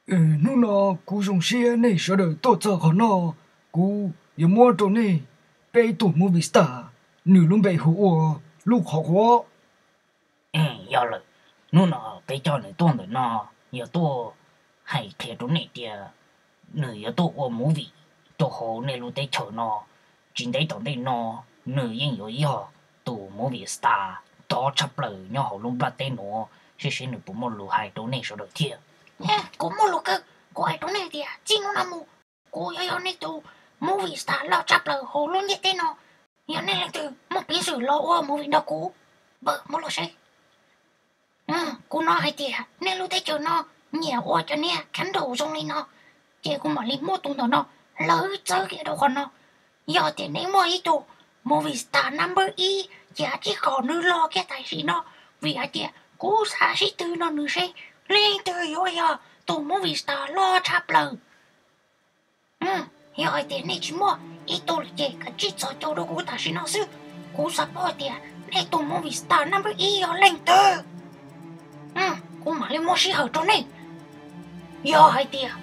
Hnub no kuv zoo siab nej sawv daws tuaj txog qhov no, kuv yuav muab rau nej peb tug movie star, nws lub npe hu ua Lub Qhov Quav. Yog lawm, hnub no peb coj nws tuaj ntawm no yog tuaj hais qhia rau nej tias nws yuav tuaj ua movie rau hauv nej lub teb chaws no. Tsis ntev tom ntej no nws yeej yuav yog tus movie star tob tshaj plaws nyob hauv lub nplaj teb nuav, seb seb nws puas muaj lus hais rau nej sawv daws thiab. Kuv muaj lus kawg, kuv hais rau nej tias txij hnub no mus kuv yuav yog nej tus movie star loj tshaj plaws hauv lub ntiaj teb no. Yog nej leej twg muaj peev xwm los ua movie nrog kuv, pab muab los seb. Kuv hnov hais tias nej lub teb chaws no nyiam ua cov niag candle zoo li no, ces kuv mam li muab tus ntawm no hlawv txawb kiag rau qhov no. Yog tias nej muaj ib tug movie star number ib, ces kav tsij kom nws los kiag tam sim no, vim hais tias kuv xav sib tw nrog nws seb leej twg yuav yog tus movie star loj tshaj plaws. Yog hais tias nej tsis muaj ib tug lawm ces kav tsij txhos caug rau kuv tam sim no xwb. Kuv xav paub hais tias nej tus movie star number ib yog leej twg, kuv mam li muab sij hawm rau nej. Yog hais tias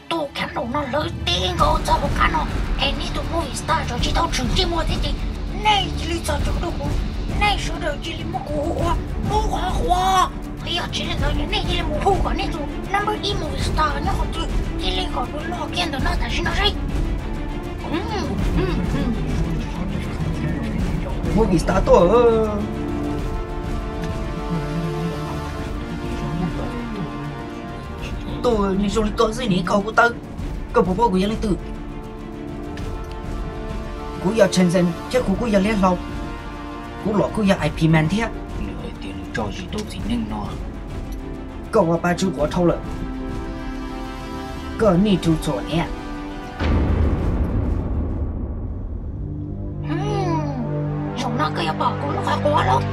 tus candle no hlawv tib nkaus txog hauv qab no, es nej tus movie star tseem tsis tau tshwm ntsej muag thiab ces nej cia li txhos caug rau kuv, nej sawv daws cia li muab kuv hu ua Lub Qhov Quav. Yog tsis li ntawd ces nej cia li mus hu kom nej tus number ib movie star nyob qhov twg, cia li kom nws los kiag ntawm no tam sim no seb. Movie star tuaj. Tus neeg zoo li koj xwb nim kaug kuv tawb, koj puas paub kuv yog leej twg? Kuv yog Chen Zhen thiab kuv kuj yog liab hlau. Kuv los kuj yog I P man thiab. Nws hais tias nws tso tsis tau txiv neej no. Koj ua pa tsw quav dhau lawm. Koj need to txhuam niam. Zaum no koj yuav pom kuv lub qhov quav lauj.